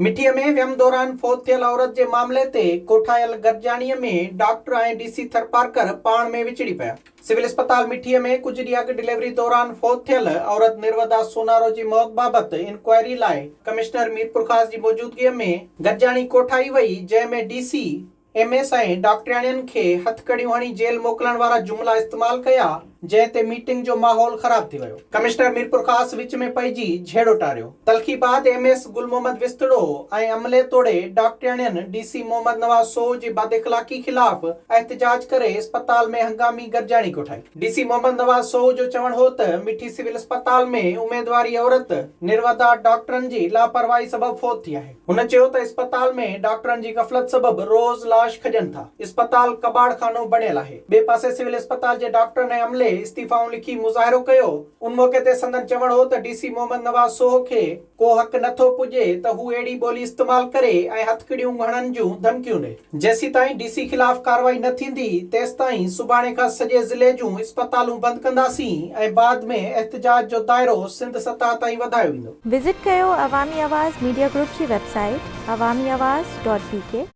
مٺيء ۾ ويم دوران فوت ٿيل عورت جي معاملي تي ڪوٺايل گڏجاڻيء ۾ ڊاڪٽر ۽ ڊي سي ٿرپارڪر پاڻ ۾ وچڙي پيا. سول اسپتال مٺيء ۾ ڪجهه ڏينهن اڳ ڊليوري دوران فوت ٿيل عورت نرودا سونارو جي موت بابت انڪوائري لاء ڪمشنر ميرپورخاص جي موجودگيء ۾ گڏجاڻي ڪوٺائي وئي، جنهن ۾ ڊي سي، ايم ايس ۽ ڊاڪٽرياڻين کي هٿڪڙيون هڻي جيل موڪلڻ وارا جملا استعمال ڪيا، جنهن تي ميٽنگ جو ماحول خراب ٿي ويو. ڪمشنر ميرپورخاص وچ ۾ پئجي جهيڙو ٽاريو. تلخي بعد ايم ايس گل محمد وسطڙو ۽ عملي توڙي ڊاڪٽرياڻين ڊي سي محمد نواز سوهو جي بداخلاقي خلاف احتجاج ڪري اسپتال ۾ هنگامي گڏجاڻي ڪوٺائي. ڊي سي محمد نواز سوهو جو چوڻ هو ته مٺي سول اسپتال ۾ اميدواري عورت نرودا ڊاڪٽرن جي لاپرواهي سبب فوت ٿي آهي. هن چيو ته اسپتال ۾ ڊاڪٽرن جي غفلت سبب روز لاش کڄن ٿا، اسپتال ڪٻاڙ خانو بڻيل آهي. ٻئي پاسي سول اسپتال جي ڊاڪٽرن ۽ عملي استعيفائون لکي مظاهرو ڪيو، ان موقعي تي سندن چوڻ هو ته ڊي سي محمد نواز سوهو کي ڪو حق نه ٿو پڄي ته هو اهڙي ٻولي استعمال ڪري ۽ هٿڪڙيون هڻڻ جون ڌمڪيون ڏي. جيسيتائين ڊي سي خلاف ڪارروائي نه ٿيندي تيستائين سڀاڻي کان سڄي ضلعي جون اسپتالون بند ڪنداسين ۽ بعد ۾ احتجاج جو دائرو سنڌ سطح تائين وڌايو ويندو. وزٽ ڪيو عوامي آواز ميڊيا گروپ جي website Awami Awaz dot B K.